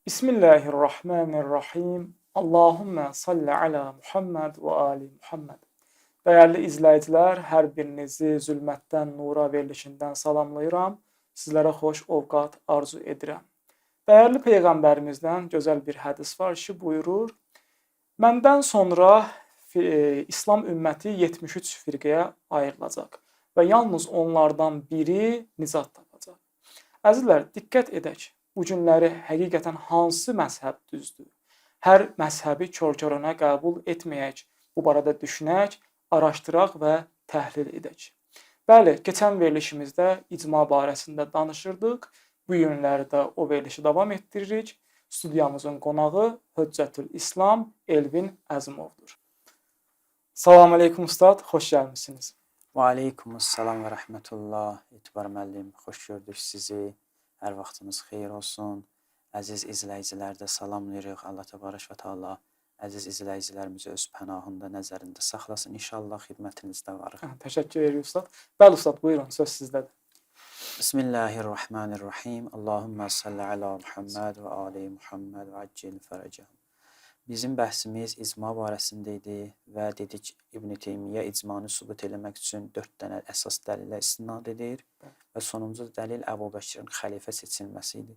Bismillahirrahmanirrahim. Allahümme salli ala Muhammed və ali Muhammed. Dəyərli izləyicilər, hər birinizi Zülmətdən Nura verilişindən salamlayıram. Sizlərə xoş ovqat arzu edirəm. Dəyərli Peyğəmbərimizdən gözəl bir hədis var ki, buyurur: Məndən sonra İslam ümməti 73 firqəyə ayrılacaq və yalnız onlardan biri nicat tapacaq. Əzizlər, diqqət edək. Bu günləri həqiqətən hansı məzhəb düzdür? Hər məzhəbi kör-körənə qəbul etməyək. Bu barədə düşünək, araşdıraq və təhlil edək. Bəli, keçən verilişimizdə icma barəsində danışırdıq. Bu günlərdə o verilişi davam etdiririk. Studiyamızın qonağı Hüccətül İslam Elvin Əzimovdur. Salam əleykum ustad, xoş gəlmisiniz. Və aleykumussalam və rəhmətullah. Etibar müəllim, xoş gördük sizi. Hər vaxtınız xeyir olsun. Əziz izləyicilər də salamlayırıq. Allah təbarək və təala əziz izləyicilərimizi öz pənahında, nəzərində saxlasın. İnşallah xidmətinizdə varıq. Təşəkkür edirik ustad. Bəli ustad, buyurun, söz sizdədir. Bismillahirrahmanirrahim. Allahümme salli ala Muhammed və ali Muhammed və accil fərəcəhum. Bizim bəhsimiz icma barəsində idi və dedik İbn Teymiyyə icmanı sübut eləmək üçün 4 dənə əsas dəlilə istinad edir və sonuncu dəlil Əbu Bəkirin xəlifə seçilməsi idi.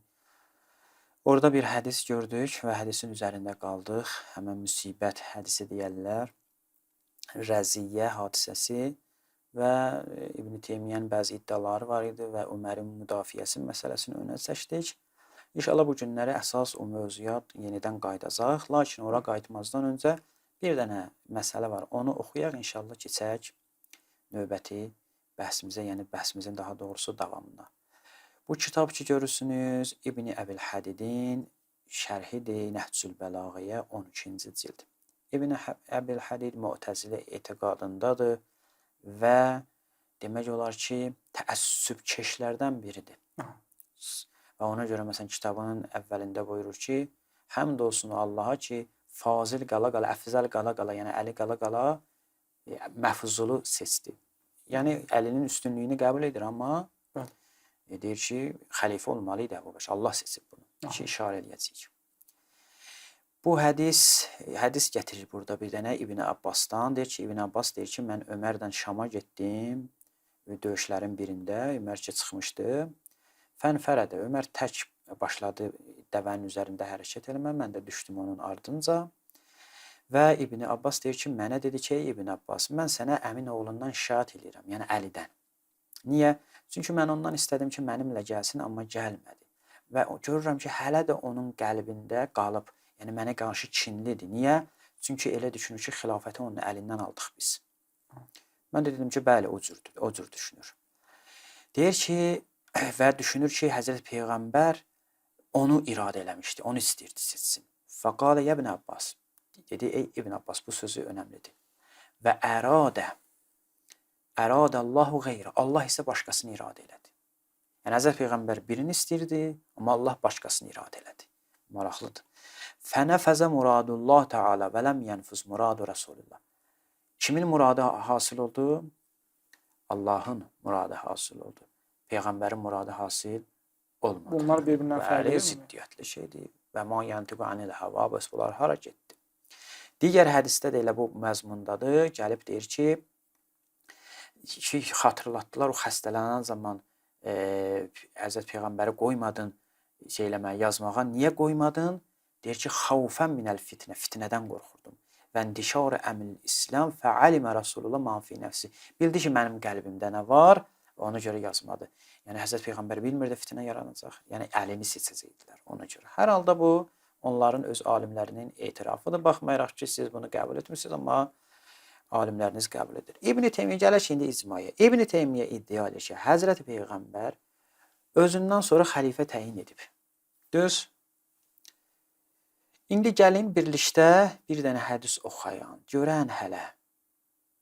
Orada bir hədis gördük və hədisin üzərində qaldıq. Həmən müsibət hədisi deyərlər. Rəziyyə hadisəsi və İbn Teymiyyənin bəzi iddiaları var idi və Ömərin müdafiəsi məsələsini önə çəkdik. İnşallah bu günləri əsas o mövzuya yenidən qayıdacaq. Lakin ora qayıtmazdan öncə bir dənə məsələ var. Onu oxuyaq, inşallah keçək növbəti bəhsimizə, yəni bəhsimizin daha doğrusu davamına. Bu kitab ki görürsünüz, İbn Əbil Hədidin şərhidir Nəhcül Bəlağəyə 12-ci cild. İbn Əbil Hədid Mu'təzilə etiqadındadır və demək olar ki, təəssübkeşlərdən biridir. Aha. Və ona görə məsələn kitabının əvvəlində buyurur ki, həmd olsun Allaha ki, fazil qala-qala, əfzəl qala-qala, yəni Əli qala-qala məfzulu seçdi. Yəni Əlinin üstünlüyünü qəbul edir, amma deyir ki, xəlifə olmalı idi Əbu Bəkir. Allah seçib bunu. Ki, işarə eləyəcəyik. Bu hədis gətirir burada bir dənə İbn Abbasdan. Deyir ki, İbn Abbas deyir ki, mən Ömərlə Şama getdim. Döyüşlərin birində Ömər ki çıxmışdı. Fənfərədə Ömər tək başladı dəvənin üzərində hərəkət eləmə. Mən də düşdüm onun ardınca. Və İbn Abbas deyir ki, mənə dedi ki, ey İbn Abbas, mən sənə əmin oğlundan şikayət eləyirəm, yəni Əlidən. Niyə? Çünki mən ondan istədim ki, mənimlə gəlsin, amma gəlmədi. Və görürəm ki, hələ də onun qəlbində qalıb, yəni mənə qarşı kinlidir. Niyə? Çünki elə düşünür ki, xilafəti onun əlindən aldıq biz. Mən də dedim ki, bəli, o cürdür, o cür düşünür. Deyir ki, və düşünür ki, Həzrət Peyğəmbər onu iradə eləmişdi, onu istəyirdi seçsin. Fəqalə ya İbn Abbas, dedi, ey İbn Abbas, bu sözü önəmlidir. Və əradə, əradə Allahu qeyrə, Allah isə başqasını iradə elədi. Yəni, Həzrət Peyğəmbər birini istəyirdi, amma Allah başqasını iradə elədi. Maraqlıdır. Fənəfəzə muradullah Teala və ləm yənfuz muradu Rasulullah. Kimin muradı hasil oldu? Allahın muradı hasil oldu. Peyğəmbərin muradı hasil olmadı. Bunlar bir-birindən fərqli Bəli, deyilmi? ziddiyyətli şeydir. Və ma yantiqu anil hava, bəs bunlar hara getdi? Digər hədisdə də elə bu məzmundadır. Gəlib deyir ki, xatırlatdılar o xəstələnən zaman Həzrət Peyğəmbəri qoymadın şey eləməyə, yazmağa. Niyə qoymadın? Deyir ki, xavfən minəl fitnə, fitnədən qorxurdum. Və intişarı əmril İslam fəalimə Rasulullah ma fi nəfsi. Bildi ki, mənim qəlbimdə nə var, ona görə yazmadı. Yəni Həzrət Peyğəmbər bilmirdi fitnə yaranacaq. Yəni əlini seçəcəkdilər ona görə. Hər halda bu onların öz alimlərinin etirafıdır. Baxmayaraq ki, siz bunu qəbul etmirsiniz, amma alimləriniz qəbul edir. İbn Teymiyyə gələk indi icmaya. İbn Teymiyyə iddia edir ki, Həzrət Peyğəmbər özündən sonra xəlifə təyin edib. Düz? İndi gəlin birlikdə bir dənə hədis oxuyan. Görən hələ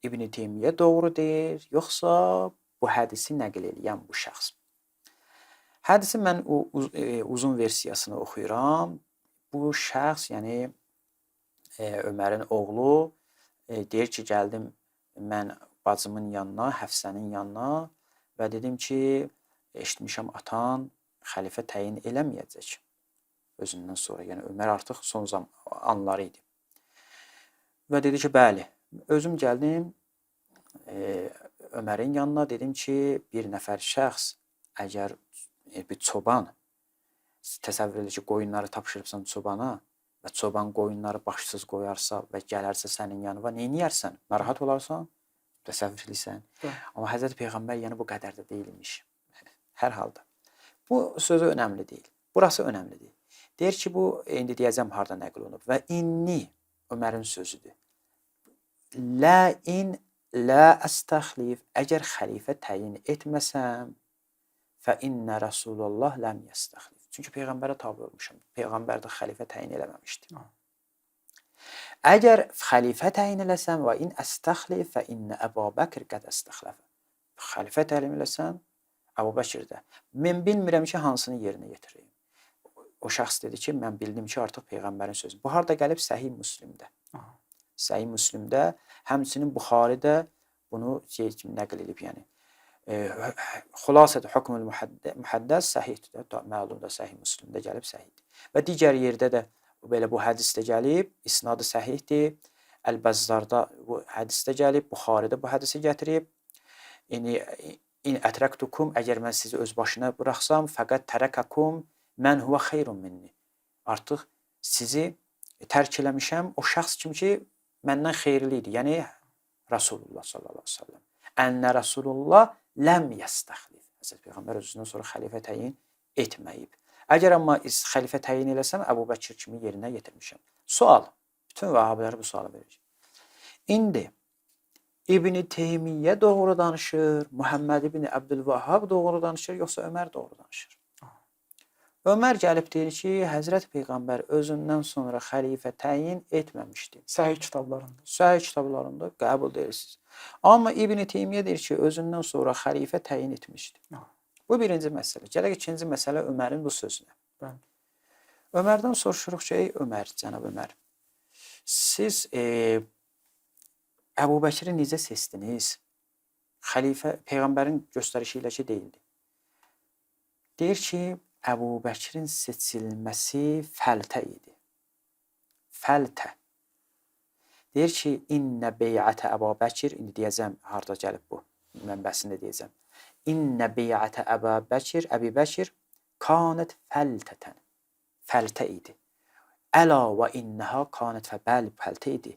İbn Teymiyyə doğru deyir, yoxsa bu hədisi nəql eləyən bu şəxs. Hədisin mən o uzun versiyasını oxuyuram. Bu şəxs, yəni Ömərin oğlu deyir ki, gəldim mən bacımın yanına, Həfsənin yanına və dedim ki, eşitmişəm atan xəlifə təyin eləməyəcək. Özündən sonra, yəni Ömər artıq son anları idi. Və dedi ki, bəli, özüm gəldim Ömərin yanına, dedim ki, bir nəfər şəxs əgər bir çoban, təsəvvür elə ki, qoyunları tapşırıbsan çobana və çoban qoyunları başsız qoyarsa və gələrsə sənin yanına, nə edərsən? Narahat olarsan? Təsəvvür edirsən? Amma Həzrəti Peyğəmbər yəni bu qədər də deyilmiş. Hər halda. Bu sözü önəmli deyil. Burası önəmli deyil. Deyir ki, bu indi deyəcəm harda nəql olunub və inni Ömərin sözüdür. Lə in lə əstəxlif, əgər xəlifə təyin etməsəm, fə innə Rasulullah ləm yəstəxlif. Çünki peyğəmbərə tabe olmuşam. Peyğəmbər də xəlifə təyin eləməmişdi. Əgər xəlifə təyin eləsəm və in əstəxlif fə innə Əbu Bəkr qəd əstəxləfə. Xəlifə təyin eləsəm, Əbu Bəkir də. Mən bilmirəm ki, hansını yerinə yetireyim. O şəxs dedi ki, mən bildim ki, artıq peyğəmbərin sözü. Bu harda gəlib? Səhih Müslimdə. Səhih Müslimdə, həmçinin Buxaridə bunu şey kimi nəql edib, yəni. Xülasət hukmül mühəddəs səhihdir də, məlumdur, Səhih Müslimdə gəlib səhihdir. Və digər yerdə də belə bu hədisdə gəlib, isnadı səhihdir. Əl-Bəzzarda bu hədisdə gəlib, Buxaridə bu hədisi gətirib. Yəni in ətraktukum, əgər mən sizi öz başına buraxsam, fəqət tərəkəkum mən huvə xeyrun minni. Artıq sizi tərk eləmişəm o şəxs kimi ki, məndən xeyirli idi. Yəni Rasulullah sallallahu əleyhi və səlləm. Ənə Rasulullah ləm yəstəxlif. Həzrət Peyğəmbər özündən sonra xəlifə təyin etməyib. Əgər amma xəlifə təyin eləsəm, Əbu Bəkir kimi yerinə yetirmişəm. Sual. Bütün vəhabilər bu sualı verir. İndi İbn Teymiyyə doğru danışır, Muhammed ibn Əbdülvahhab doğru danışır, yoxsa Ömər doğru danışır? Ömər gəlib deyir ki, Həzrət Peyğəmbər özündən sonra xəlifə təyin etməmişdi. Səhih kitablarında. Səhih kitablarında qəbul deyirsiniz. Amma İbn Teymiyyə deyir ki, özündən sonra xəlifə təyin etmişdi. Bu birinci məsələ. Gələk ikinci məsələ Ömərin bu sözünə. Bəli. Ömərdən soruşuruq ki, ey Ömər, cənab Ömər, siz Əbu Bəkiri necə seçdiniz? Xəlifə Peyğəmbərin göstərişi ilə ki deyildi. Deyir ki, Əbu Bəkirin seçilməsi fəltə idi. Fəltə. Deyir ki, innə beyətə Əbu Bəkir, indi deyəcəm harda gəlib bu, mənbəsini də deyəcəm. İnnə beyətə Əbu Bəkir, Əbi Bəkir kanət fəltətən. Fəltə idi. Əla və innəha kanət fəbəli, fəltə idi.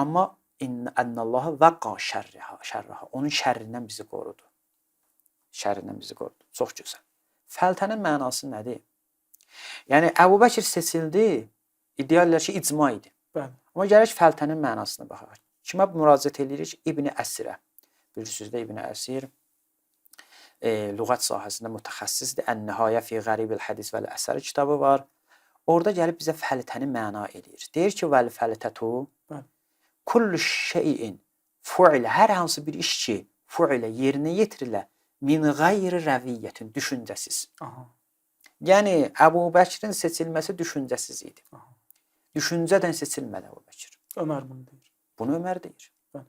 Amma ennəllaha vəqa şərriha, şərriha. Onun şərrindən bizi qorudu. Şərrindən bizi qorudu. Çox gözəl. Fəltənin mənası nədir? Yəni Əbu Bəkir seçildi, iddia edirlər ki, icma idi. Bəli. Amma gələk fəltənin mənasına baxaq. Kimə müraciət edirik? İbn Əsirə. Bilirsiniz də İbn Əsir lüğət sahəsində mütəxəssisdir. Ən-Nihayə fi Qəribil Hədis vəl Əsər kitabı var. Orada gəlib bizə fəltəni məna eləyir. Deyir ki, vəl fəltətu kullu şeyin fuilə, hər hansı bir iş ki, fuilə yerinə yetirilə min qeyri rəviyyətin, düşüncəsiz. Aha. Yəni Əbu Bəkrin seçilməsi düşüncəsiz idi. Aha. Düşüncədən seçilmədi Əbu Bəkir. Ömər bunu deyir. Bunu Ömər deyir. Bəli.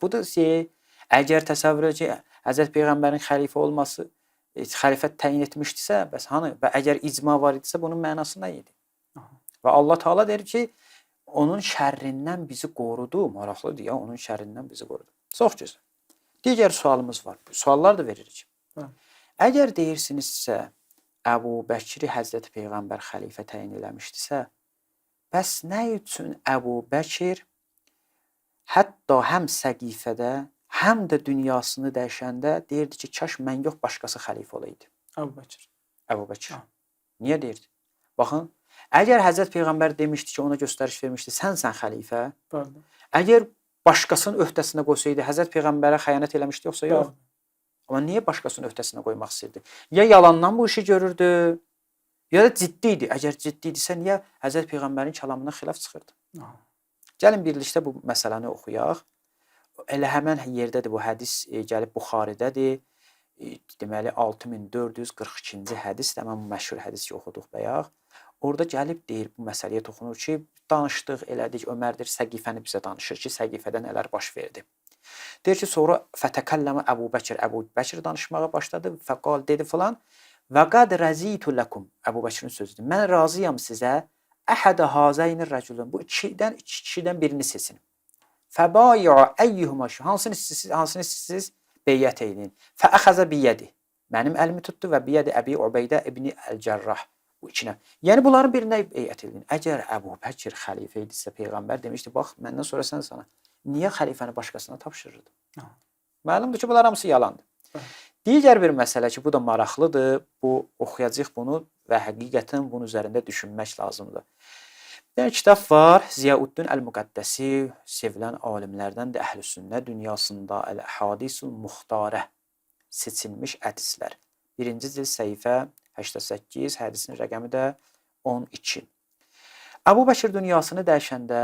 Budur şey, əgər təsəvvür edək ki, Həzrət Peyğəmbərin xəlifə olması, xəlifə təyin etmişdisə, bəs hanı? Və əgər icma var idisə, bunun mənası nə idi? Aha. Və Allah Taala deyir ki, onun şərrindən bizi qorudu. Maraqlıdır ya, onun şərrindən bizi qorudu. Çox gözəl. Digər sualımız var. Suallar da veririk. Bəli. Əgər deyirsinizsə, Əbu Bəkri Həzrəti Peyğəmbər xəlifə təyin eləmişdisə, bəs nə üçün Əbu Bəkir hətta həm səqifədə, həm də dünyasını dəyişəndə deyirdi ki, kaş mən yox, başqası xəlifə olaydı. Əbu Bəkir. Əbu Bəkir. Ha. Niyə deyirdi? Baxın, əgər Həzrət Peyğəmbər demişdi ki, ona göstəriş vermişdi, sənsən xəlifə. Bəli. Əgər başqasının öhdəsinə qoysaydı, Həzrət Peyğəmbərə xəyanət eləmişdi yoxsa yox? Bəli. Amma niyə başqasının öhdəsinə qoymaq istəyirdi? Ya yalandan bu işi görürdü, ya da ciddi idi. Əgər ciddi idisə, niyə Həzrət Peyğəmbərin kəlamına xilaf çıxırdı? Aha. Gəlin birlikdə bu məsələni oxuyaq. Elə həmən yerdədir bu hədis, gəlib Buxaridədir. Deməli 6442-ci hədis, həmən məşhur hədis ki oxuduq bayaq. Orada gəlib deyir, bu məsələyə toxunur ki, danışdıq, elədik, Ömərdir, səqifəni bizə danışır ki, səqifədə nələr baş verdi. Deyir ki, sonra fətəkəlləmə Əbu Bəkir, Əbu Bəkir danışmağa başladı, fəqal dedi filan Və qad razitu lakum. Əbu Bəkrin sözüdür. Mən razıyam sizə. Əhədə hazeynir rəculun. Bu iki kişidən birini seçin. Fəbayi'u eyyuhuma, hansını istəyirsiniz, hansını istəyirsiniz beyyət edin. Fəəxəzə biyədi. Mənim əlimi tutdu və biyədi Əbi Ubeydə ibni Əl-Cərrah. Bu ikinə. Yəni bunların birinə beyyət edin. Əgər Əbu Bəkir xəlifə idisə, peyğəmbər demişdi, bax məndən sonra sən sana. Niyə xəlifəni başqasına tapşırırdı? Məlumdur ki, bunlar hamısı yalandır. Digər bir məsələ ki, bu da maraqlıdır. Bu oxuyacağıq bunu və həqiqətən bunun üzərində düşünmək lazımdır. Bir dənə kitab var, Ziyauddin Əl-Müqəddəsi, sevilən alimlərdəndir əhl-i sünnə dünyasında, Əl-Hadisul Muxtarə, seçilmiş hədislər. Birinci cild səhifə 88, hədisin rəqəmi də 12. Əbu Bəkir dünyasını dəyişəndə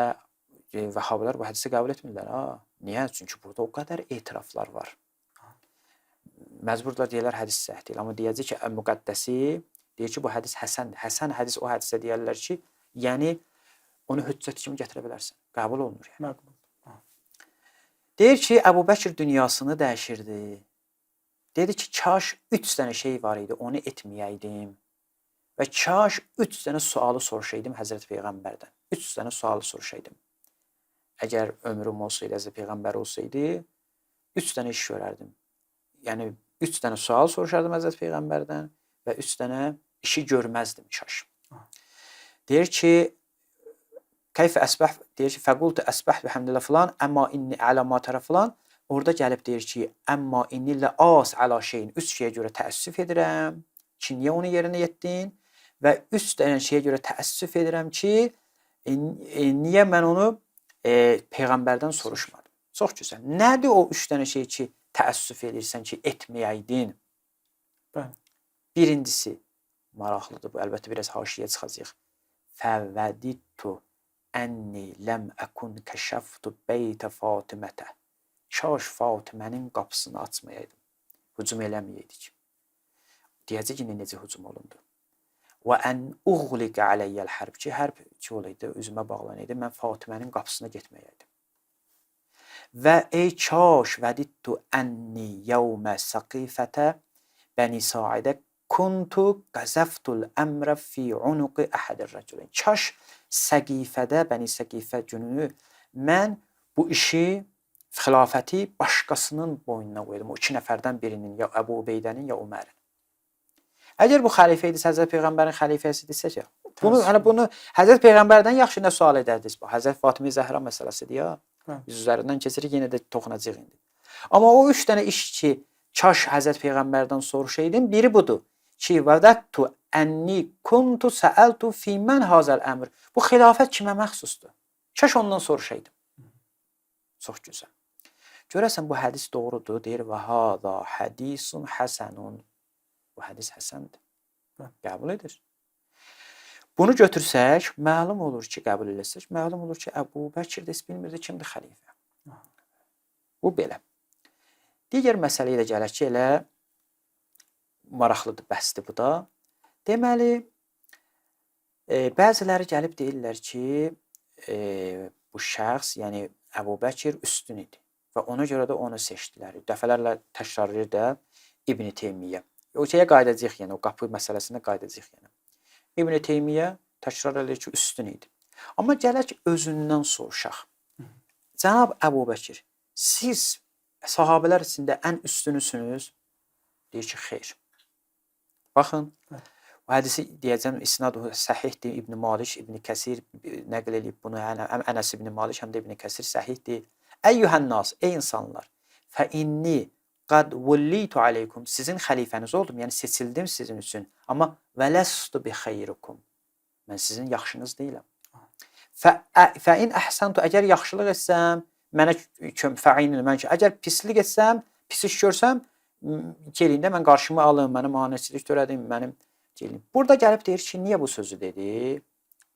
vəhabilər bu hədisi qəbul etmirlər. Ha. Niyə? Çünki burada o qədər etiraflar var. Məcburdular deyirlər hədis səhih deyil. Amma deyəcək ki, Əl-Müqəddəsi deyir ki, bu hədis həsəndir. Həsən hədis o hədisə deyərlər ki, yəni onu hüccət kimi gətirə bilərsən. Qəbul olunur yəni. Məqbul. Deyir ki, Əbu Bəkir dünyasını dəyişirdi. Dedi ki, kaş 3 dənə şey var idi, onu etməyəydim. Və kaş 3 dənə sualı soruşaydım Həzrət Peyğəmbərdən. 3 dənə sualı soruşaydım. Əgər ömrüm olsaydı, Həzrət Peyğəmbər olsaydı, 3 dənə iş görərdim. Yəni 3 dənə sual soruşardım Həzrət Peyğəmbərdən və 3 dənə işi görməzdim kaş. Deyir ki, keyfə əsbəh, deyir ki, fəqultu əsbəh bihamdillah filan, əmma inni əla ma tərə filan. Orada gəlib deyir ki, əmma inni lə as əla şeyin. 3 şeyə görə təəssüf edirəm ki, niyə onu yerinə yetdin? Və 3 dənə şeyə görə təəssüf edirəm ki, niyə mən onu peyğəmbərdən soruşmadım? Çox gözəl. Nədir o 3 dənə şey ki, təəssüf edirsən ki, etməyəydin? Bəli. Birincisi, maraqlıdır bu, əlbəttə biraz haşiyə çıxacağıq. Fəvədittu ənni ləm əkun kəşəftu beytə Fatimətə. Kaş Fatimənin qapısını açmayaydım. Hücum eləməyəydik. Deyəcək ki, necə hücum olundu. Və ən uğliqə ələyyəl hərb ki, hərb ki olaydı, üzümə bağlanaydı, mən Fatimənin qapısına getməyəydim. Və ey kaş vədittu ənni yevmə səqifətə Bəni Saidə kuntu qəzəftul əmrə fi unuqi əhədir rəculin. Kaş Səqifədə, Bəni Səqifə gününü mən bu işi, xilafəti başqasının boynuna qoydum. O iki nəfərdən birinin, ya Əbu Ubeydənin, ya Ömərin. Əgər bu xəlifə idisə, Həzrət Peyğəmbərin xəlifəsi idisə ki, bunu, hani bunu Həzrət Peyğəmbərdən yaxşı nə sual edərdiniz? Bu Həzrət Fatimə Zəhra məsələsidir ya. Biz üzərindən keçirik, yenə də toxunacağıq indi. Amma o 3 dənə iş ki, kaş Həzrət Peyğəmbərdən soruşaydım, biri budur ki, vədəttu ənni kuntu səəltu fi mən hazəl əmr. Bu xilafət kimə məxsusdur? Kaş ondan soruşaydım. Çox gözəl. Görəsən bu hədis doğrudur? Deyir və hada hadisun həsənun. Bu hədis həsəndir. Qəbul edir. Bunu götürsək, məlum olur ki, qəbul eləsək, məlum olur ki, Əbu Bəkir də heç bilmirdi kimdir xəlifə. Bu belə. Digər məsələyə də gələk ki, elə maraqlıdır, bəhsdir bu da. Deməli, bəziləri gəlib deyirlər ki, bu şəxs, yəni Əbu Bəkir üstün idi və ona görə də onu seçdilər. Dəfələrlə təkrarlayır da İbn Teymiyyə. O şeyə qayıdacağıq, yəni o qapı məsələsinə qayıdacağıq yəni. İbn Teymiyyə təkrar eləyir ki, üstün idi. Amma gələk özündən soruşaq. Cənab Əbu Bəkir, siz sahabələr içində ən üstünüsünüz? Deyir ki, xeyr. Baxın, o hədisi deyəcəm, isnadı səhihdir. İbn Malik, İbn Kəsir nəql eləyib bunu. Yəni həm Ənəs İbn Malik, həm də İbn Kəsir səhihdir. Əyyuhən nas, ey insanlar, fə inni qad vullitu aleykum, sizin xəlifəniz oldum, yəni seçildim sizin üçün. Amma vələstu bi xeyrikum. Mən sizin yaxşınız deyiləm. Fə in əhsəntu, əgər yaxşılıq etsəm, mənə fəinin mən ki, əgər pislik etsəm, pis iş görsəm, gəlin də mən qarşımı alın, mənə maneçilik törədin, mənim gəlin. Burada gəlib deyir ki, niyə bu sözü dedi?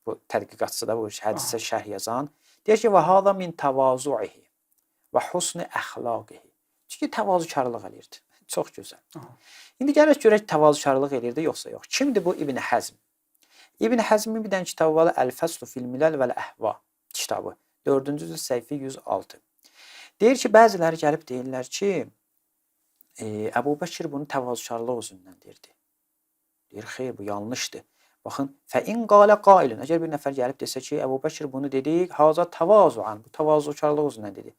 Bu tədqiqatçı da bu hədisə şərh yazan. Deyir ki, və hada min təvazuihi və husni əxlaqihi. Çünki təvazökarlıq eləyirdi. Çox gözəl. İndi gələk görək təvazökarlıq eləyirdi yoxsa yox. Kimdir bu İbn Həzm? İbn Həzmin bir dənə kitabı var, Əl-Fəslu fil Milal vəl Əhva kitabı. 4-cü cüz səhifə 106. Deyir ki, bəziləri gəlib deyirlər ki, Əbu Bəkir bunu təvazökarlıq üzündən deyirdi. Deyir, xeyr, bu yanlışdır. Baxın, fəin qalə qailun. Əgər bir nəfər gəlib desə ki, Əbu Bəkir bunu dedi, haza təvazuan, bu təvazukarlıq üzündən dedi.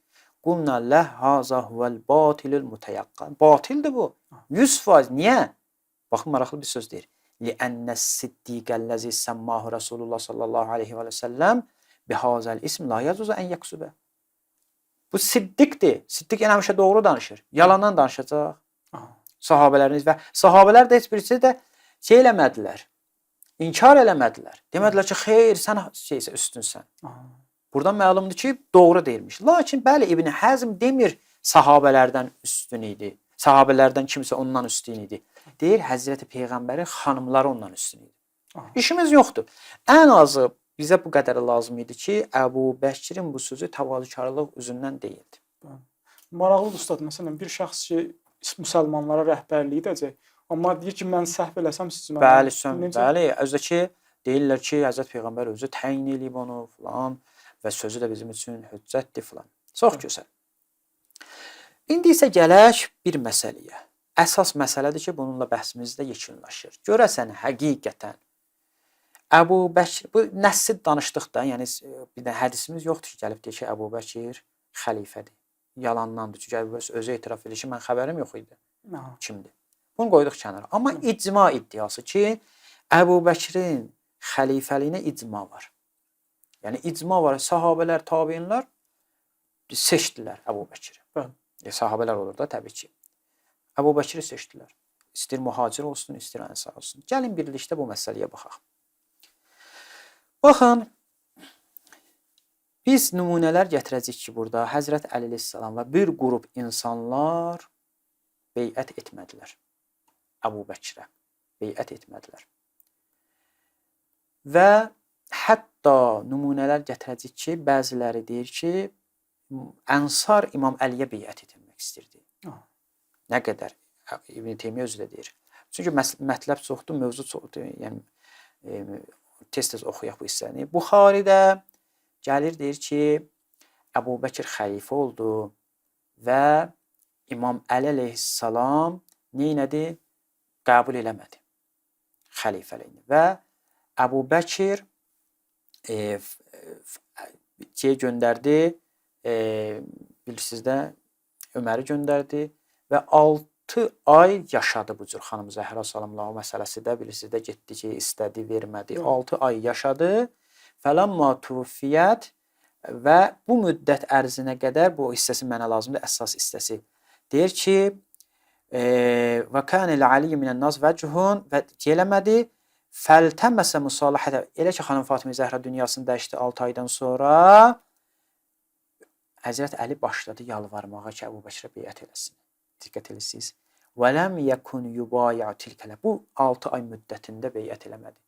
Qulna ləh haza huvel batilul mutayaqqan. Batildir bu. 100%. Niyə? Baxın, maraqlı bir söz deyir. Li'ənnəs-siddiqəl-ləzi səmmahu Rasulullah sallallahu aleyhi və səlləm bihazəl ism la yacuzu ən yəksubə. Bu siddiqdir. Siddiq yəni həmişə doğru danışır. Yalandan danışacaq. Sahabələriniz və sahabələr də heç birisi də şey eləmədilər. İnkar eləmədilər. Demədilər ki, xeyr, sən şeysə üstünsən. Buradan məlumdur ki, doğru deyilmiş. Lakin bəli, İbn Həzm demir sahabələrdən üstün idi. Sahabələrdən kimsə ondan üstün idi. Deyir Həzrəti Peyğəmbərin xanımları ondan üstün idi. İşimiz yoxdur. Ən azı bizə bu qədər lazım idi ki, Əbu Bəkirin bu sözü təvazökarlıq üzündən deyildi. Maraqlıdır ustad. Məsələn, bir şəxs ki, müsəlmanlara rəhbərlik edəcək, amma deyir ki, mən səhv eləsəm siz mənə Bəli, sən, bəli, özü ki deyirlər ki, Həzrət Peyğəmbər özü təyin eləyib onu filan və sözü də bizim üçün hüccətdir filan. Çox gözəl. İndi isə gələk bir məsələyə. Əsas məsələdir ki, bununla bəhsimiz də yekunlaşır. Görəsən həqiqətən Əbu Bəkir, bu nəssi danışdıq da, yəni bir də hədisimiz yoxdur ki, gəlib deyir ki, Əbu Bəkir xəlifədir. Yalandandır. Çünki Əbu Bəkir özü etiraf edir ki, mən xəbərim yox idi. Kimdir? Bunu qoyduq kənara. Amma icma iddiası ki, Əbu Bəkirin xəlifəliyinə icma var. Yəni icma var. Sahabələr, tabiinlər seçdilər Əbu Bəkiri. Sahabələr olur da təbii ki. Əbu Bəkiri seçdilər. İstəyir mühacir olsun, istəyir ənsar olsun. Gəlin birlikdə bu məsələyə baxaq. Baxın, biz nümunələr gətirəcəyik ki, burada Həzrət Əli əleyhissalam və bir qrup insanlar beyət etmədilər. Əbu Bəkirə beyət etmədilər. Və hətta nümunələr gətirəcəyik ki, bəziləri deyir ki, Ənsar İmam Əliyə beyət etmək istirdi. Nə qədər? İbn Teymiyyə özü də deyir. Çünki mətləb çoxdur, mövzu çoxdur. Yəni tez-tez oxuyaq bu hissəni. Buxaridə gəlir deyir ki, Əbu Bəkir xəlifə oldu və İmam Əli əleyhissalam neynədi? Qəbul eləmədi xəlifəliyini və Əbu Bəkir şey göndərdi, bilirsiniz də, Öməri göndərdi və 6 ay yaşadı bu cür xanım Zəhra salamlağı məsələsi də bilirsiniz də getdi ki, istədi, vermədi. 6 ay yaşadı. Fəlamma tufiyyət və bu müddət ərzinə qədər bu hissəsi mənə lazımdır, əsas hissəsi. Deyir ki, və kana li Ali minən nas vechun və eləmədi. Fəltəməsə musalahətə. Elə ki xanım Fatimə Zəhra dünyasını dəyişdi 6 aydan sonra Həzrət Əli başladı yalvarmağa ki, Əbu Bəkrə beyət eləsin. Diqqət edirsiniz. Və ləm yekun yubayi'u tilkələ. Bu 6 ay müddətində beyət eləmədi.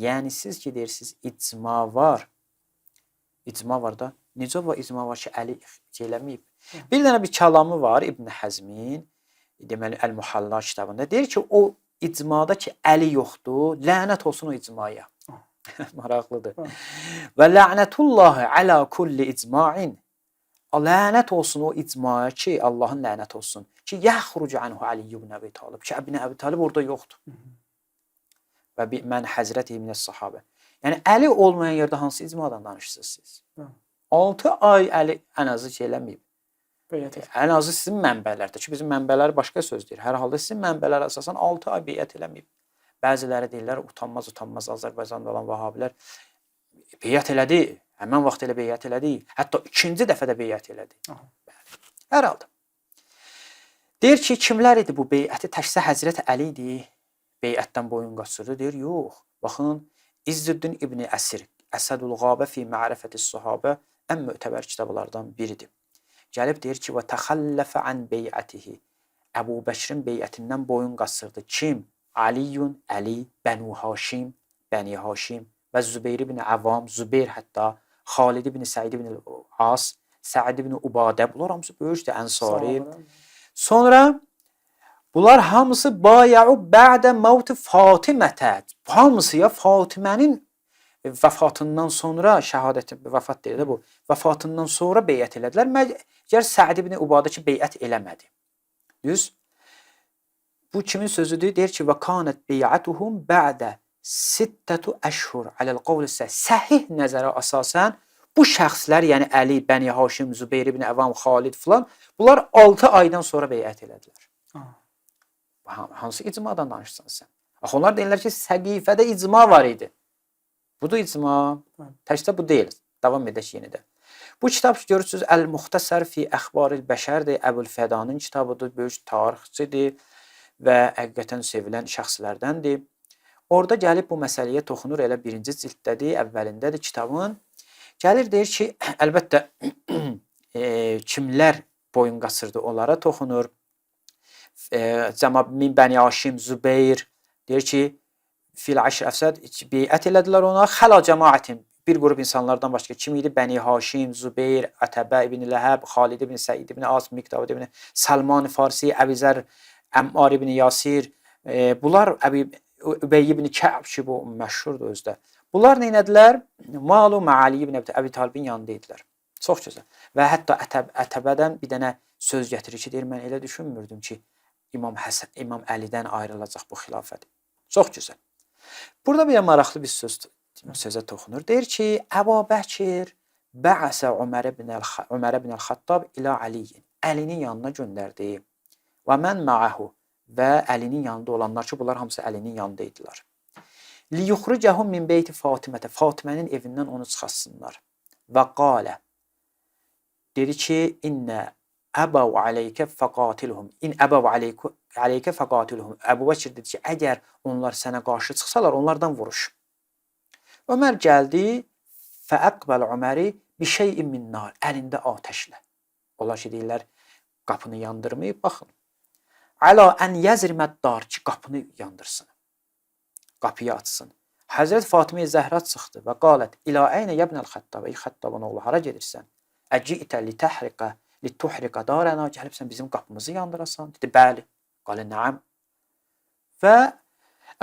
Yəni siz ki deyirsiniz icma var. İcma var da. Necə var icma var ki, Əli eləməyib? Bir dənə bir kəlamı var İbn Həzmin, deməli Əl-Muhalla kitabında. Deyir ki, o icmada ki Əli yoxdur, lənət olsun o icmaya. Maraqlıdır. Və la'nətullahi alə kulli icma'in. Lənət olsun o icmaya ki, Allahın lənət olsun ki, yəxrucu anhu Ali ibn Əbi Talib ki, İbn Əbi Talib orada yoxdur. Və mən həzrəti minəs sahabə. Yəni Əli olmayan yerdə hansı icmadan danışırsınız siz? 6 ay Əli ən azı şey eləməyib. Ən azı sizin mənbələrdə ki, bizim mənbələr başqa söz deyir. Hər halda sizin mənbələrə əsasən 6 ay beyət eləməyib. Bəziləri deyirlər utanmaz utanmaz Azərbaycanda olan vahhabilər beyət elədi. Həmən vaxt elə beyət elədi. Hətta ikinci dəfə də beyət elədi. Bəli. Hər halda. Deyir ki, kimlər idi bu beyəti? Təkcə Həzrət Əli idi. Beyətdən boyun qaçırdı. Deyir, yox. Baxın, İzzüddin İbni Əsir, Əsədul Qabə fi Ma'rifətis Sahabə ən mötəbər kitablardan biridir. Gəlib deyir ki, və təxəlləfə an beyətihi. Əbu Bəkrin beyətindən boyun qaçırdı. Kim? Aliyun, Əli, Bənu Haşim, Bəni Haşim və Zübeyir ibn Əvam, Zübeyir hətta, Xalid ibn Səid ibn As, Səid ibn Ubadə, bunlar hamısı böyükdür, Ənsari. Sonra bunlar hamısı baya'u bə'də mevti Fatimətə. Hamısı ya Fatimənin vəfatından sonra şəhadəti vəfat deyir də bu. Vəfatından sonra beyət elədilər. Məgər Səid ibn Ubadə ki beyət eləmədi. Düz? Bu kimin sözüdür? Deyir ki, və kanət bey'atuhum ba'də sittətu əşhur aləl qavl səhih nəzərə əsasən bu şəxslər, yəni Əli, Bəni Haşim, Zübeyir ibn Əvam, Xalid filan, bunlar 6 aydan sonra beyət elədilər. Hansı icmadan danışırsan sən? Axı onlar deyirlər ki, Səqifədə icma var idi. Budur icma. Təkcə bu deyil. Davam edək yenə də. Bu kitab görürsüz Əl-Muxtəsər fi Əxbaril Bəşərdir. Əbül Fədanın kitabıdır, böyük tarixçidir və həqiqətən sevilən şəxslərdəndir. Orada gəlib bu məsələyə toxunur, elə birinci cilddədir, əvvəlindədir kitabın. Gəlir deyir ki, əlbəttə kimlər boyun qaçırdı, onlara toxunur. Cəmab min Bəni Haşim, Zübeyir deyir ki, fil əşr əfsəd beyət elədilər ona. Xəla cəmaətin bir qrup insanlardan başqa kim idi? Bəni Haşim, Zübeyir, Ətəbə ibn Ləhəb, Xalid ibn Səid ibn As, Miqdad ibn Salman Farsi, Əbizər, Əmmar ibn Yasir, bunlar Əbi Übey ibn Kəb ki, bu məşhurdur özdə. Bunlar nə etdilər? Malu Məali ibn Əbi Talibin yanında idilər. Çox gözəl. Və hətta Ətəbədən bir dənə söz gətirir ki, deyir mən elə düşünmürdüm ki, İmam Həsən, İmam Əlidən ayrılacaq bu xilafət. Çox gözəl. Burada bir maraqlı bir sözə toxunur. Deyir ki, Əbu Bəkir bə'əsə Ömər ibn el-Xattab ilə Əliyin. Əlinin yanına göndərdi. Və mən ma'ahu və Əlinin yanında olanlar ki, bunlar hamısı Əlinin yanında idilər. Li yuxricəhum min beyti Fatimətə. Fatimənin evindən onu çıxartsınlar. Və qalə dedi ki, innə əbəv aleykə fəqatilhum. İn əbəv aleykə fəqatilhum. Əbu Bəkir dedi ki, əgər onlar sənə qarşı çıxsalar, onlardan vuruş. Ömər gəldi, fəəqbəl Öməri bir şeyin min nar, əlində atəşlə. Onlar ki, deyirlər, qapını yandırmayıb, baxın. Əla ən yəzrimət dar ki, qapını yandırsın. Qapıyı açsın. Həzrət Fatimə Zəhra çıxdı və qalət, İlə əynə yəbnəl Xəttab, ey Xəttabın oğlu, hara gedirsən? Əcitə li təhriqə, li tuhriqə darəna, gəlibsən bizim qapımızı yandırasan? Dedi, bəli. Qalə, nəam. Və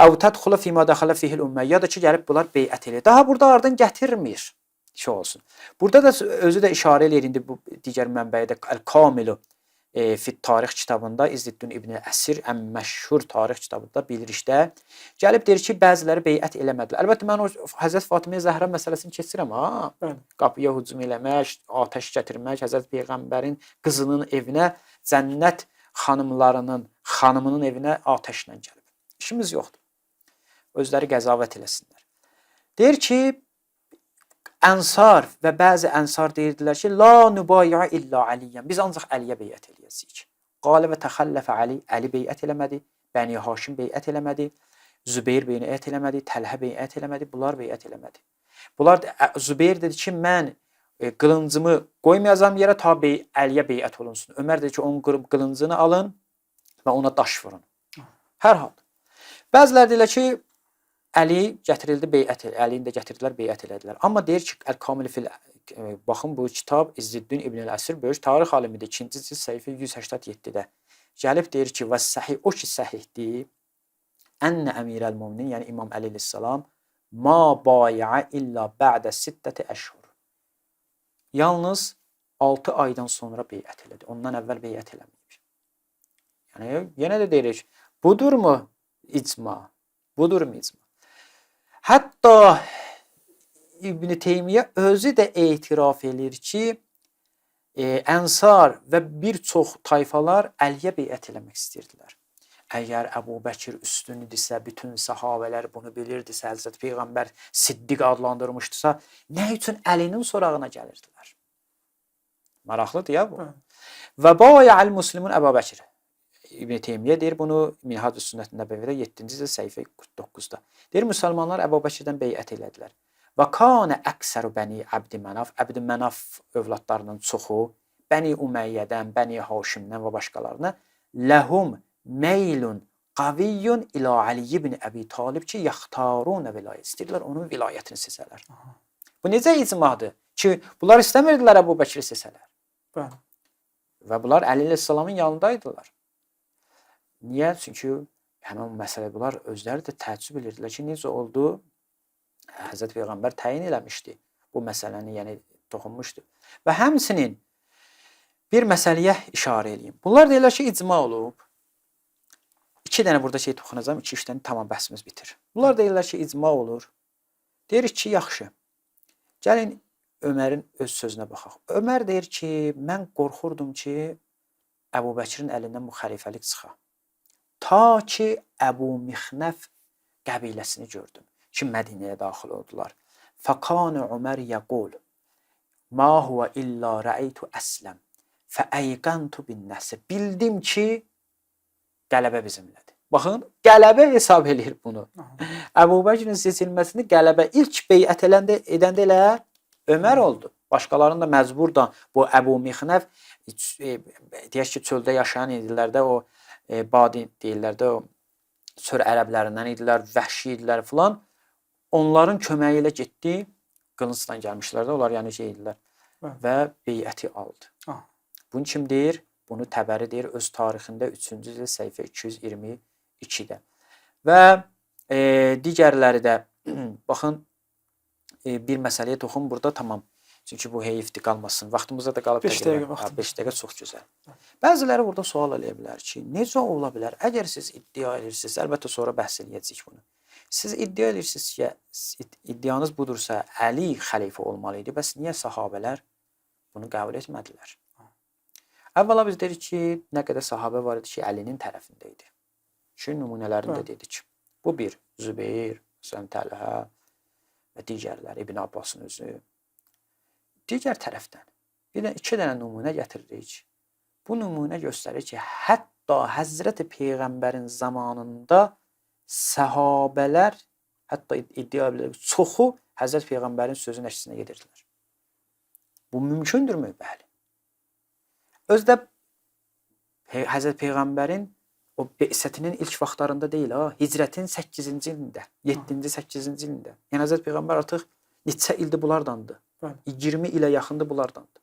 əv tədxulə fīmə dəxələ fihil ümmə, ya da ki, gəlib bunlar beyət eləyir. Daha burada ardın gətirmir ki olsun. Burada da özü də işarə eləyir indi bu digər mənbəyə də Əl-Kamilu fit tarix kitabında İzziddin İbn Əsir ən məşhur tarix kitabında bilirişdə gəlib deyir ki, bəziləri beyət eləmədilər. Əlbəttə mən o Həzrət Fatimə Zəhra məsələsini keçirəm ha. Bəli. Qapıya hücum eləmək, atəş gətirmək, Həzrət Peyğəmbərin qızının evinə, cənnət xanımlarının xanımının evinə atəşlə gəlib. İşimiz yoxdur. Özləri qəzavət eləsinlər. Deyir ki, Ənsar və bəzi ənsar deyirdilər ki, la nubayi'a illa Aliyyən. Biz ancaq Əliyə beyət eləyəcəyik. Qalə və təxəlləfə Ali, Əli beyət eləmədi, Bəni Haşim beyət eləmədi, Zübeyir beyət eləmədi, Təlhə beyət eləmədi, bunlar beyət eləmədi. Bunlar Zübeyir dedi ki, mən qılıncımı qoymayacağam yerə ta Əliyə beyət olunsun. Ömər dedi ki, onun qılıncını alın və ona daş vurun. Hər hal. Bəziləri deyirlər ki, Əli gətirildi beyət, Əlini də gətirdilər, beyət elədilər. Amma deyir ki, Əl-Kamil fil baxın bu kitab İzziddin İbn Əsir böyük tarix alimidir. 2-ci cild səhifə 187-də. Gəlib deyir ki, və səhih o ki səhihdir. Ənə əmirəl müminin, yəni İmam Əli əleyhissalam ma baya'a illa ba'də sittəti əşhur. Yalnız 6 aydan sonra beyət elədi. Ondan əvvəl beyət eləməyib. Yəni yenə də deyirik, budurmu icma? Budurmu icma? Hətta İbn Teymiyyə özü də etiraf eləyir ki, Ənsar və bir çox tayfalar Əliyə beyət eləmək istəyirdilər. Əgər Əbu Bəkir üstün idisə, bütün səhabələr bunu bilirdisə, Həzrət Peyğəmbər Siddiq adlandırmışdısa, nə üçün Əlinin sorağına gəlirdilər? Maraqlıdır ya bu. Bəli. Və bayəl muslimun Əbu Bəkir. İbn Teymiyyə deyir bunu Minhacü Sünnət Nəbəvidə 7-ci cild səhifə 49-da. Deyir müsəlmanlar Əbu Bəkirdən beyət elədilər. Və kanə əksəru Bəni Əbd Mənaf, Əbd Mənaf övladlarının çoxu Bəni Üməyyədən, Bəni Haşimdən və başqalarına ləhum meylun qaviyyun ila Ali ibn Əbi Talib ki, yaxtaruna vilayət. İstəyirlər onun vilayətini seçələr. Aha. Bu necə icmadır ki, bunlar istəmirdilər Əbu Bəkiri seçələr. Bəli. Və bunlar Əli əleyhissalamın yanındaydılar. Niyə? Çünki həmin məsələ bunlar özləri də təəccüb edirdilər ki, necə oldu? Həzrət Peyğəmbər təyin eləmişdi bu məsələni, yəni toxunmuşdu. Və həmçinin bir məsələyə işarə eləyim. Bunlar deyirlər ki, icma olub. İki dənə burada şey toxunacağam, iki-üç dənə tamam bəhsimiz bitir. Bunlar deyirlər ki, icma olur. Deyirik ki, yaxşı. Gəlin Ömərin öz sözünə baxaq. Ömər deyir ki, mən qorxurdum ki, Əbu Bəkirin əlindən bu xəlifəlik çıxa. Ta ki Əbu Mixnəf qəbiləsini gördüm ki, Mədinəyə daxil oldular. Fəkanə Ömər yəqul ma huve illa rəeytu əsləm fəəyqəntu bin nəsr. Bildim ki, qələbə bizimlədir. Baxın, qələbə hesab eləyir bunu. Əbu Bəkirin seçilməsini qələbə ilk beyət edəndə elə Ömər oldu. Başqalarının da məcburdan bu Əbu Mixnəf deyək ki, çöldə yaşayan idilər də o Badi deyirlər də o çöl ərəblərindən idilər, vəhşi idilər filan. Onların köməyi ilə getdi. Qılıncla gəlmişlər də, onlar yəni şey idilər və beyəti aldı. Aha. Bunu kim deyir? Bunu Təbəri deyir öz tarixində 3-cü cild səhifə 222-də. Və digərləri də baxın bir məsələyə toxun burada tamam. Çünki bu heyifdir qalmasın. Vaxtımızda da qalıb 5 dəqiqə vaxtımız. 5 dəqiqə çox gözəl. Bəziləri burada sual eləyə bilər ki, necə ola bilər? Əgər siz iddia edirsiniz, əlbəttə sonra bəhs eləyəcəyik bunu. Siz iddia edirsiniz ki, iddianız budursa, Əli xəlifə olmalı idi. Bəs niyə sahabələr bunu qəbul etmədilər? Əvvəla biz deyirik ki, nə qədər sahabə var idi ki, Əlinin tərəfində idi. Ki, nümunələrini də dedik. Bu bir, Zübeyir, məsələn, Təlhə və digərləri, İbn Abbasın özü. Digər tərəfdən bir də iki dənə nümunə gətiririk. Bu nümunə göstərir ki, hətta Həzrəti Peyğəmbərin zamanında səhabələr, hətta iddia edilir, çoxu Həzrəti Peyğəmbərin sözünün əksinə gedirdilər. Bu mümkündürmü? Bəli. Özdə Həzrəti Peyğəmbərin o besətinin ilk vaxtlarında deyil, ha, hicrətin 8-ci ilində, 7-ci, 8-ci ilində. Yəni Həzrəti Peyğəmbər artıq neçə ildir bunlardandır. Bəli. 20 ilə yaxındır bunlardandır.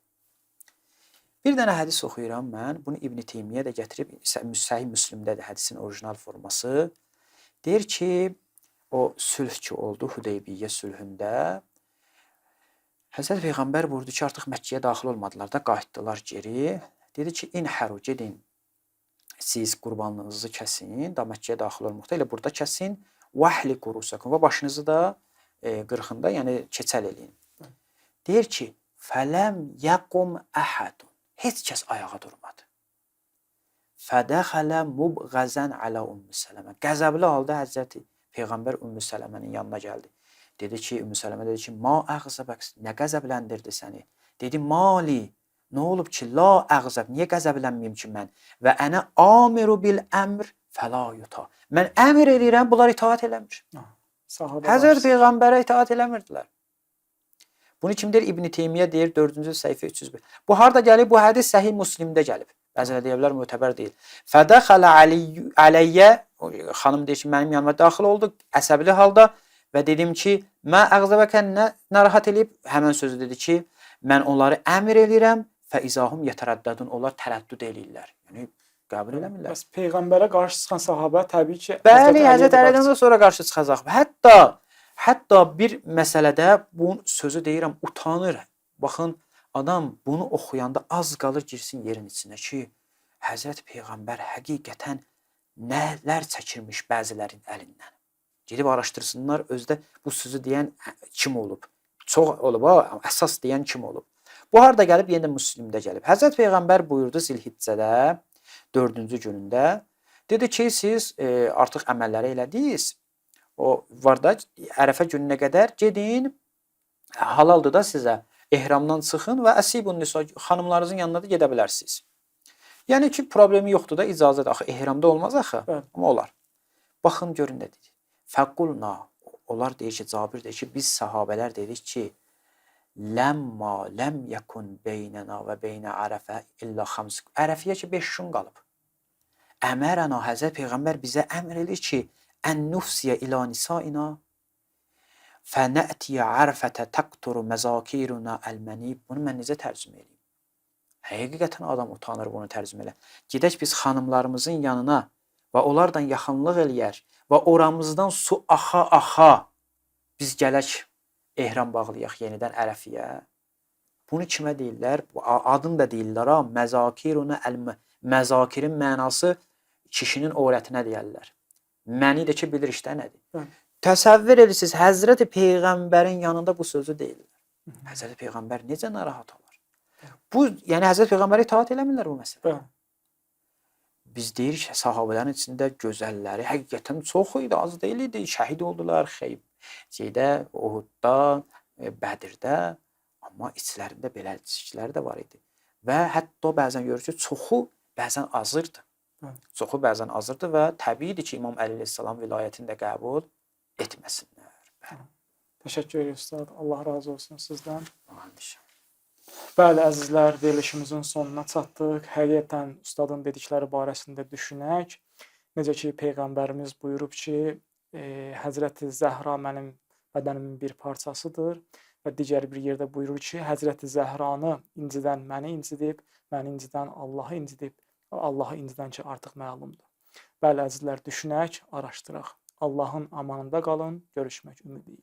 Bir dənə hədis oxuyuram mən. Bunu İbn Teymiyyə də gətirib, Səhih Müslimdədir hədisin orijinal forması. Deyir ki, o sülh ki oldu Hudeybiyyə sülhündə Həzrəti Peyğəmbər buyurdu ki, artıq Məkkəyə daxil olmadılar da, qayıtdılar geri. Dedi ki, inhəru, gedin siz qurbanlığınızı kəsin, da Məkkəyə daxil olmaqda, elə burada kəsin. Vəhliku rusakum və başınızı da qırxın da, yəni keçəl eləyin. Deyir ki, fələm yəqum əhədun. Heç kəs ayağa durmadı. Fədəxələ mubğəzən alə Ümmü Sələmə. Qəzəbli halda Həzrəti Peyğəmbər Ümmü Sələmənin yanına gəldi. Dedi ki, Ümmü Sələmə dedi ki, ma əğzəbək, nə qəzəbləndirdi səni? Dedi, mali, nə olub ki, la əğzəb, niyə qəzəblənməyim ki mən? Və ənə amiru bil əmr fəla yuta. Mən əmr eləyirəm, bunlar itaat eləmir. Həzrəti Peyğəmbərə itaat eləmirdilər. Bunu kim deyir? İbn Teymiyyə deyir 4-cü səhifə 301. Bu harda gəlib? Bu hədis Səhih Müslimdə gəlib. Bəziləri deyə bilər mötəbər deyil. Fədəxələ əleyyə, xanım deyir ki, mənim yanıma daxil oldu əsəbli halda və dedim ki, mə əğzəbəkə nə narahat eləyib? Həmən sözü dedi ki, mən onları əmr eləyirəm, fəizahum yətərəddədun, onlar tərəddüd eləyirlər. Yəni qəbul eləmirlər. Bəs Peyğəmbərə qarşı çıxan sahabə təbii ki, Bəli, Həzrət Əlidən də sonra qarşı çıxacaq. Hətta bir məsələdə bu sözü deyirəm, utanır. Baxın, adam bunu oxuyanda az qalır girsin yerin içinə ki, Həzrət Peyğəmbər həqiqətən nələr çəkirmiş bəzilərin əlindən. Gedib araşdırsınlar özdə bu sözü deyən kim olub. Çox olub ha, əsas deyən kim olub. Bu harda gəlib? Yenə də Müslimdə gəlib. Həzrət Peyğəmbər buyurdu Zilhiccədə 4-cü günündə. Dedi ki, siz artıq əməlləri elədiniz. O var da Ərəfə gününə qədər gedin, halaldır da sizə. Ehramdan çıxın və əsibun nisa, xanımlarınızın yanına da gedə bilərsiniz. Yəni ki, problemi yoxdur da, icazədir. Axı ehramda olmaz axı. Bəli. Amma olar. Baxın görün nə dedi. Fəqulna, onlar deyir ki, Cabir deyir ki, biz sahabələr dedik ki, ləmma ləm yekun beynənə və beynə Ərəfə illə xams. Ərəfəyə ki 5 gün qalıb. Əmərənə Həzrət Peyğəmbər bizə əmr eləyir ki, ən nufsiyə ilə nisaina fənətiyə ərfətə təqturu məzakiruna əl-mənib. Bunu mən necə tərcümə eləyim? Həqiqətən adam utanır bunu tərcümə elə. Gedək biz xanımlarımızın yanına və onlarla yaxınlıq eləyər və oramızdan su axa-axa biz gələk ehram bağlayaq yenidən Ərəfiyə. Bunu kimə deyirlər? Bu adını da deyirlər ha. Məzakiruna əl-məzakirin mənası Kişinin orətinə deyərlər. Məni də ki bilir işdə nədir. Bəli. Təsəvvür edirsiniz, Həzrəti Peyğəmbərin yanında bu sözü deyirlər. Həzrəti Peyğəmbər necə narahat olar? Bu, yəni Həzrəti Peyğəmbərə itaat eləmirlər bu məsələdə. Bəli. Biz deyirik ki, sahabələrin içində gözəlləri həqiqətən çox idi, az deyil idi. Şəhid oldular şeydə, Uhudda, Bədirdə, amma içlərində belə kişilər də var idi. Və hətta bəzən görürük ki, çoxu bəzən azırdı. Bəli. Çoxu bəzən azırdı və təbiidir ki, İmam Əli əleyhissalam vilayətini də qəbul etməsinlər. Bəli. Təşəkkür edirik ustad. Allah razı olsun sizdən. Amin. Bəli, əzizlər, verilişimizin sonuna çatdıq. Həqiqətən ustadın dedikləri barəsində düşünək. Necə ki, Peyğəmbərimiz buyurub ki, Həzrəti Zəhra mənim bədənimin bir parçasıdır və digər bir yerdə buyurur ki, Həzrəti Zəhranı incidən məni incidib, məni incidən Allahı incidib, Allahı incidən ki, artıq məlumdur. Bəli, əzizlər, düşünək, araşdıraq. Allahın amanında qalın, görüşmək ümidi ilə.